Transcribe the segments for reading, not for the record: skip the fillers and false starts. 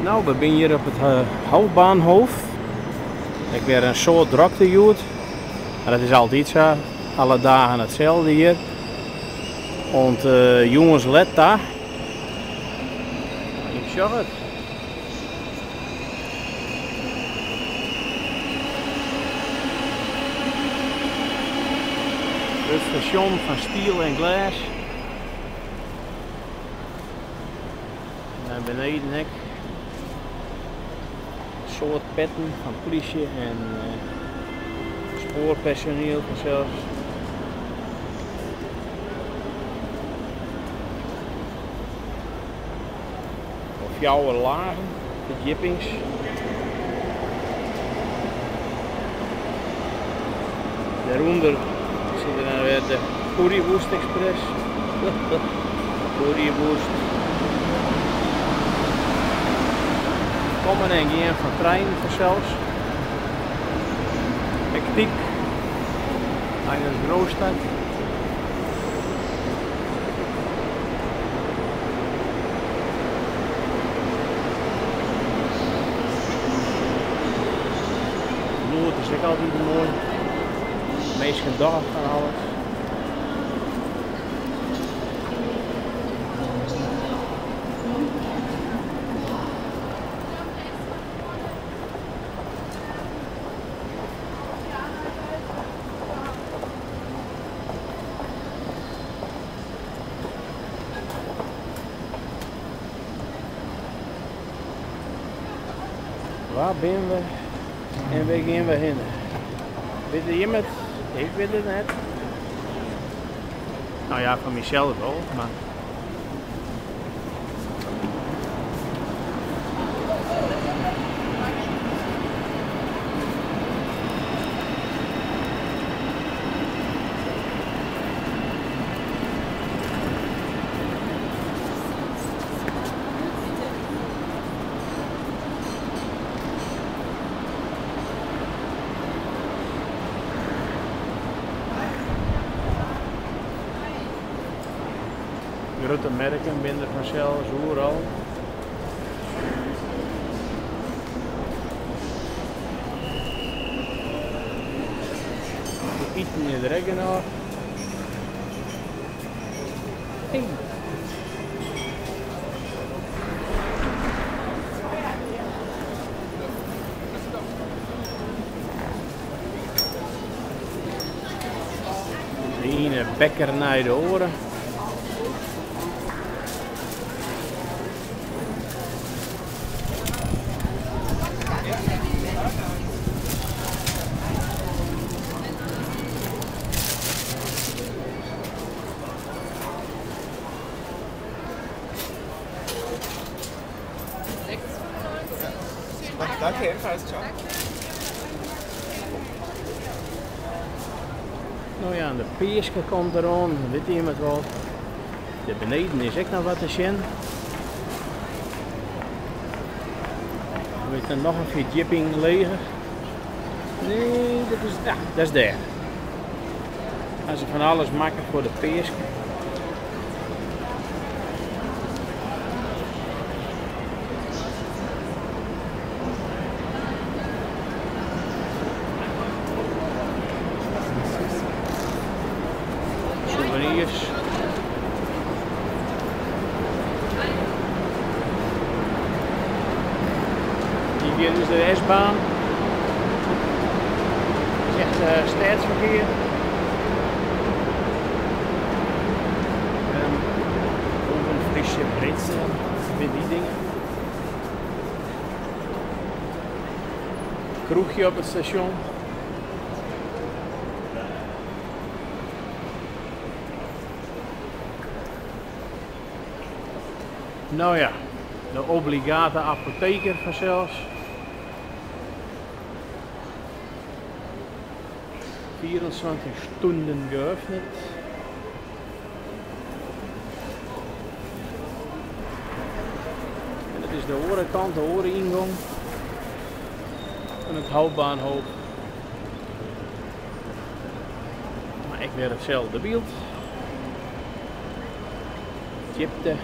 No, we binne hjir op it Hauptbahnhof. Ek wer in soad drokte hjoed. Mar dat is altyd sa. Alle dagen itselde hjir. Oant jûns let ta. Ik sjoch it. It stasjon fan stiel en glês. Nei beneden ek. In soad petten fan plysje en spoarpersoniel fansels. Op fjouwer lagen, ferdjippings. Dêrûnder sit der dan wer de Currywurst Express. Currywurst. Kommen en gean fan treinen fansels. Hektyk. Eine Großstadt. Lûd is ek altyd moai. Minsken dogge fan alles. Waar binne we en wêr gean we hinne? Witte jim it? Ik wit it net. No ja, fan mysels wol, mar. Grutte merken binne der fansels oeral. Te iten is der ek genôch. Hey. De iene bekker nei de oare. Danke, ebenfalls. Ciao. No ja, de Peaske komt deroan, wit jim it wol. Dêr beneden is ek noch wat te sjen. Is der noch in ferdjipping leger? Nee, dat is, ja, dat is dêr. Ha se fan alles makke foar de Peaske. Souvenirs. Hier giet dus de S-baan. Dat is echt stêdsferkear. En Friese Britsen, binne dy dingen. Kroechje op it stasjon. No ja, de obligate apoteker fansels. 24 Stunden geöffnet. En dat is de oare kant, de oare yngong fan it Hauptbahnhof. Mar ek wer itselde byld. Djipte.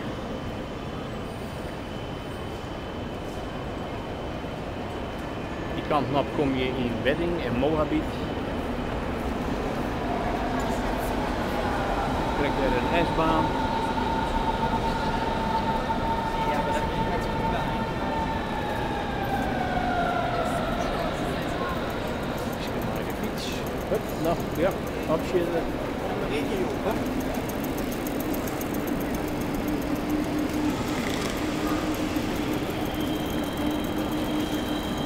kant op kom je yn Wedding en Moabit. Krekt wer in S-baan. Miskien mei de fyts. Hup, noch, ja, opsjitte.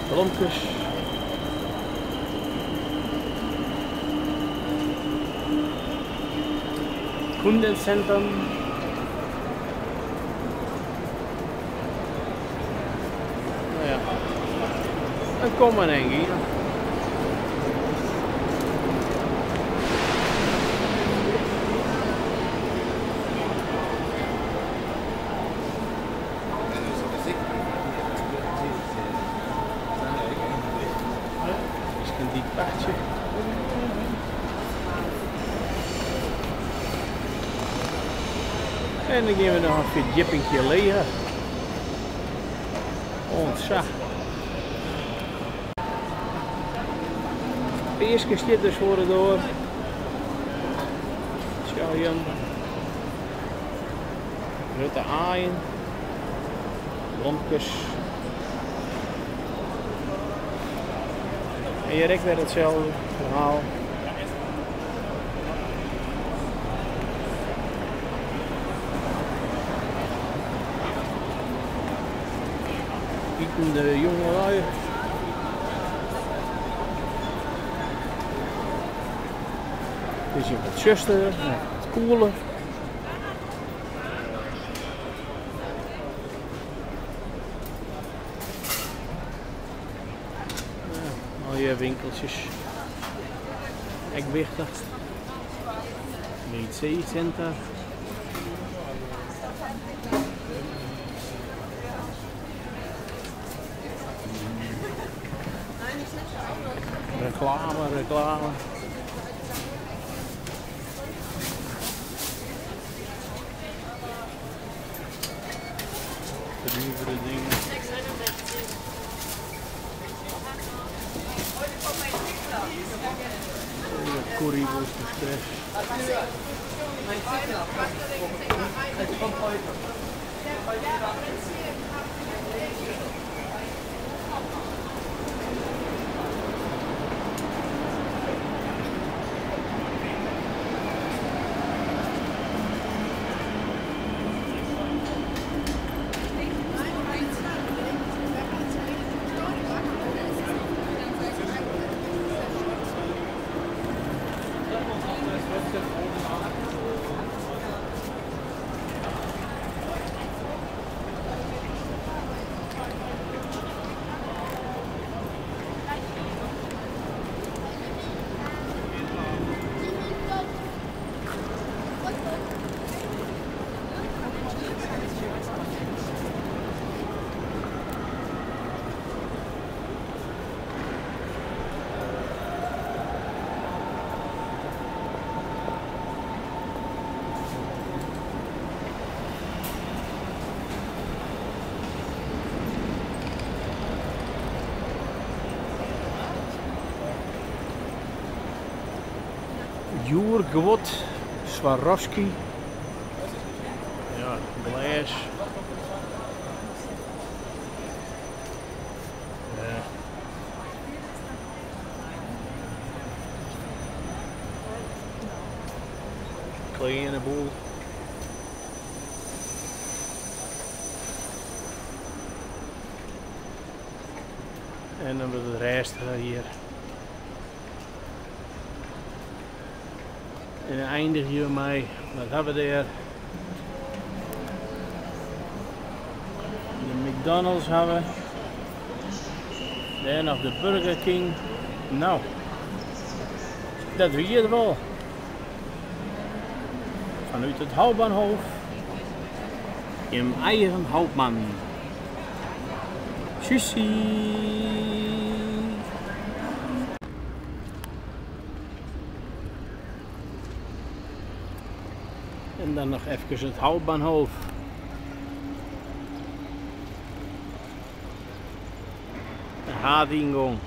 Blomkes. Kundencentrum. Nou ja, dan kommen en gean. Miskien dy partsje. En dan gean we noch in ferdjippinkje leger. Oant sa. Peaske stiet dus foar de doar. Sjouwen. Grutte aaien. Blomkes. En hjir ek wer itselde ferhaal. Itende jongelui. It is hjir wat tsjusterder, wat koeler. Allegear winkeltsjes. Ek wichtich. WC-center. Reklame, reklame. Nuvere dingen. Currywurst Express. Djoer guod, Swarovski. Ja, glês. Ja. Kleine boel. En dan wordt het rêstiger hjir. En dan eindigje we mei, wat ha we dêr? De McDonald's ha we. Dêr noch de Burger King. Nou, dat wie it wol. Fanút it Hauptbahnhof. Jim eigen Hauptmann. Tjussie! En dan noch efkes it Hauptbahnhof. De haadyngong.